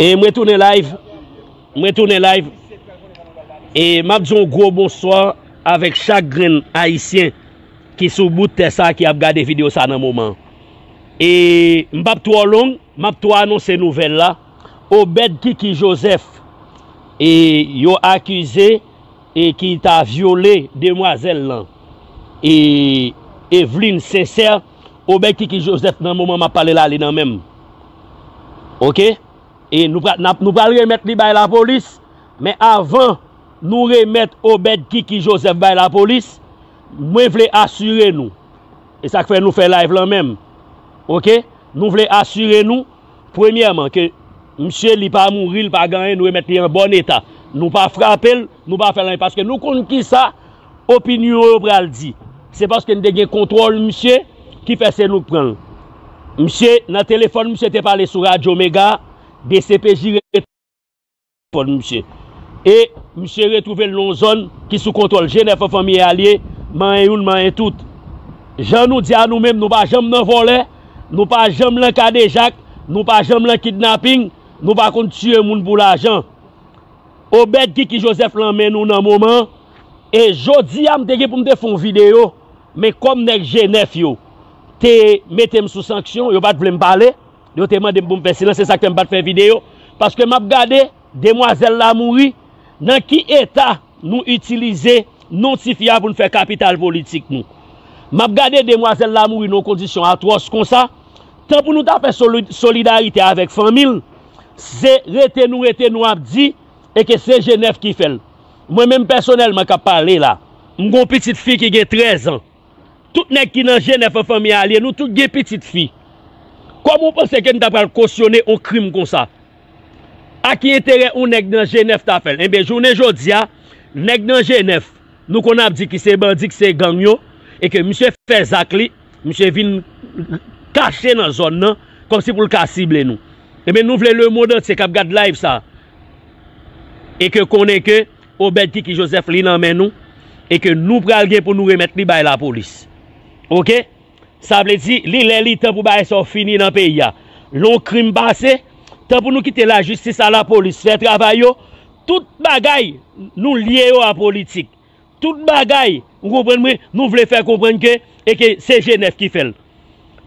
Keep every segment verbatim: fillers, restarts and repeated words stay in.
E mwen tounen live. Mwen tounen live. E m ap di yon gwo bonswa avèk chak grenn Ayisyen ki sou bout tè sa ki ap gade videyo sa nan moman. E m p ap twò long, m ap twò anonse nouvèl la. Obed Kiki Joseph, e yo akize e ki ta vyole demwazèl lan, e Eveline Sincère, Obed Kiki Joseph nan moman m ap pale la, li nan men m. Oke? E nou pra- n ap- nou pral remèt li bay lapolis, men avan nou remèt Obed Kiki Joseph bay lapolis, mwen vle asire nou, e sa k fè nou fè live lan menm. Oke? Nou vle asire nou, premyèman, ke misye li pa mouri, li pa gen anyen, nou remèt li an bòn eta. Nou pa frape l, nou pa fè l anyen, paske nou konn kisa opinyon yo pral di. Se paske n te gen kontwòl misye ki fè se nou k pran l. Misye, nan telefòn, misye te pale sou Radyo Mega, D C P J telefòn misye. E misye retwouve l nan yon zòn ki sou kontwòl G nèf an fanmi e alye, manyen youn, manyen tout. Jan nou di a nou menm, nou pa janm nan vòlè, nou pa janm nan kadejak, nou pa janm nan kidnaping, nou pa konn tiye moun pou lajan. Obed Kiki Joseph lan men nou nan moman. E jodi a, m te gen pou m te fè yon videyo, men kòm nèg G nèf yo te mete m sou sanksyon, yo pa t vle m pale, yo te mande m pou m fè silans, se sa k fè m pa t fè videyo. Paske m ap gade, demwazèl la mouri, nan ki eta nou itilize non ti fi a pou n fè kapital politik nou. M ap gade demwazèl la mouri nan yon kondisyon atwòs konsa, tan pou nou ta fè soli- solidarite avèk fanmi l, se rete nou rete nou ap di, e ke se G nèf ki fè l. Mwen menm pèsonèlman k ap pale la, m gen yon pitit fi ki gen trèz an. Tout nèg ki nan G nèf an fanmi e alye, nou tout gen pitit fi. Kòman w panse ke n ta pral kosyone yon krim konsa? A ki enterè yon nèg nan G nèf ta fè l? Enben, jounen jodi a, nèg nan G nèf, nou konn ap di ki se bandi, ki se gang yo, e ke misye fè zak li, misye vin kache nan zòn nan, kòmsi pou l ka sible nou. Enben, nou vle lemonn antye k ap gad live sa, e ke konnen ke Obed Kiki Joseph li nan men nou, e ke nou pral gen pou nou remèt li bay lapolis. Oke? Sa vle di, li lè li tan pou bagay sa yo fini nan peyi a. Lè yon krim pase, tan pou nou kite lajistis a lapolis fè travay yo, tout bagay nou lye yo a politik. Tout bagay, ou konprann mwen, nou vle fè konprann ke, e ke se G nèf ki fè l.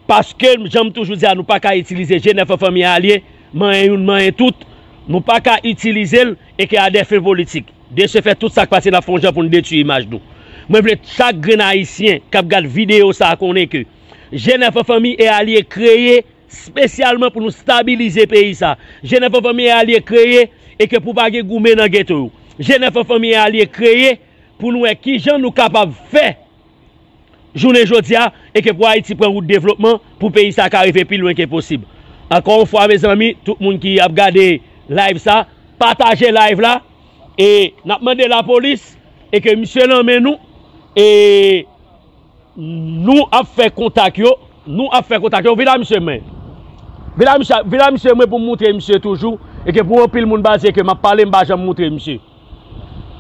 Paske, jan m toujou di a, nou pa ka itilize G nèf an fanmi e alye, manyen youn, manyen tout. Nou pa ka itilize l, e ke a dè fen politik. De se fè, tout sa k pase, n ap fè yon jan pou n detwi imaj nou. Mwen vle chak grenn Ayisyen k ap gad videyo sa a konnen ke G nèf an fanmi e alye kreye espesyalman pou nou stabilize peyi sa. G nèf an fanmi e alye kreye, e ke pou pa gen goumen nan geto yo. G nèf an fanmi e alye kreye pou nou wè kijan nou kapab fè jounen jodi a, e ke pou Ayiti pran wout devlopman, pou peyi sa ka rive pi lwen ke posib. Ankò yon fwa, mezanmi, tout moun ki ap gade live sa, pataje live la, e n ap mande lapolis, e ke misye nan men nou, e nou ap fè kontak yo, nou ap fè kontak yo. Vin la, misye mwen. Vin la, misye, vin la, misye mwen, pou m moutre misye toujou, e ke pou anpil moun pa di ke m ap pale, m pa janm moutre misye.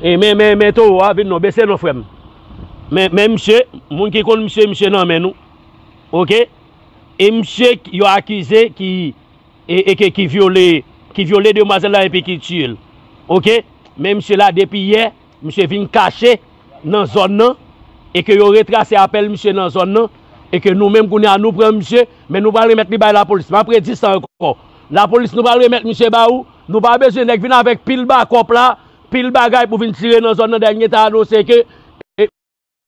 E men, men, men towo a, vin non, bese non, frè m. Men, men misye, moun ki konn misye, misye nan men nou. Oke? E misye k- yo akize ki, e, e ke, ki vyole, ki vyole demwazèl la epi ki tiye l. Oke? Men misye la depi yè, misye vin kache nan zòn nan, e ke yo retrase apèl misye nan zòn nan, e ke nou menm kounye a nou pran misye, men nou pral remèt li bay lapolis. M ap redi sa ankò. Lapolis, nou pral remèt misye ba ou. Nou pa bezwen nèg vin avèk pil bakòp la, pil bagay pou vin tire nan zòn nan, dènye ta anonse ke, e,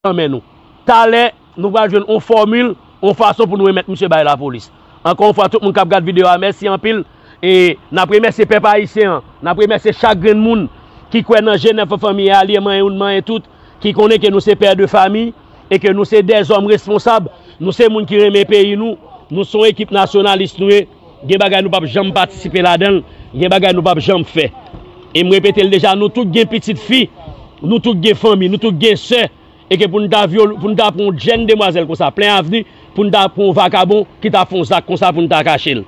nan men nou. Talè, nou pral jwenn yon fòmil, yon fason pou nou remèt misye bay lapolis. Ankò yon fwa, tout moun k ap gad videyo a, mèsi anpil. E n ap remèsye pèp ayisyen an, n ap remèsye chak grenn moun ki kwè nan G nèf an fanmi e alye, manyen youn, manyen tout, ki konnen ke nou se pè de fami, e ke nou se dèzòm responsab, nou se moun ki renmen peyi nou, nou se yon ekip nasyonalis nou ye, gen bagay nou p ap janm patisipe ladan l, gen bagay nou p ap janm fè. E m repete l deja, nou tout gen pitit fi, nou tout gen fanmi, nou tout gen sè, e ke pou n ta vyole, pou n ta pran yon jèn demwazèl konsa, plen avni, pou n ta pran yon vakabon ki ta fè yon zak konsa pou n ta kache l.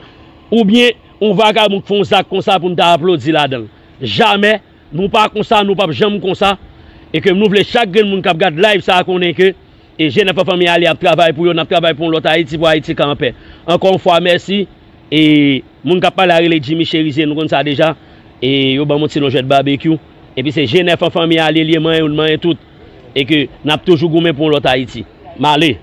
Oubyen, yon vakabon k fè yon zak konsa pou n ta aplodi ladan l. Jamè, nou pa konsa, nou p ap janm konsa. E ke nou vle chak grenn moun k ap gad live sa a konnen ke, e G nèf an fanmi e alye ap travay pou yo, n ap travay pou yon lòt Ayiti, pou Ayiti ka anpè. Ankò yon fwa, mèsi. E moun k ap pale a rele Jimmy Cherizier, nou konn sa deja. E yo ban m yon ti non jwèt babekyou. Epi se G nèf an fanmi a li ye, li ye manyen youn, manyen tout. E ke n ap toujou goumen pou yon lòt Ayiti. M ale.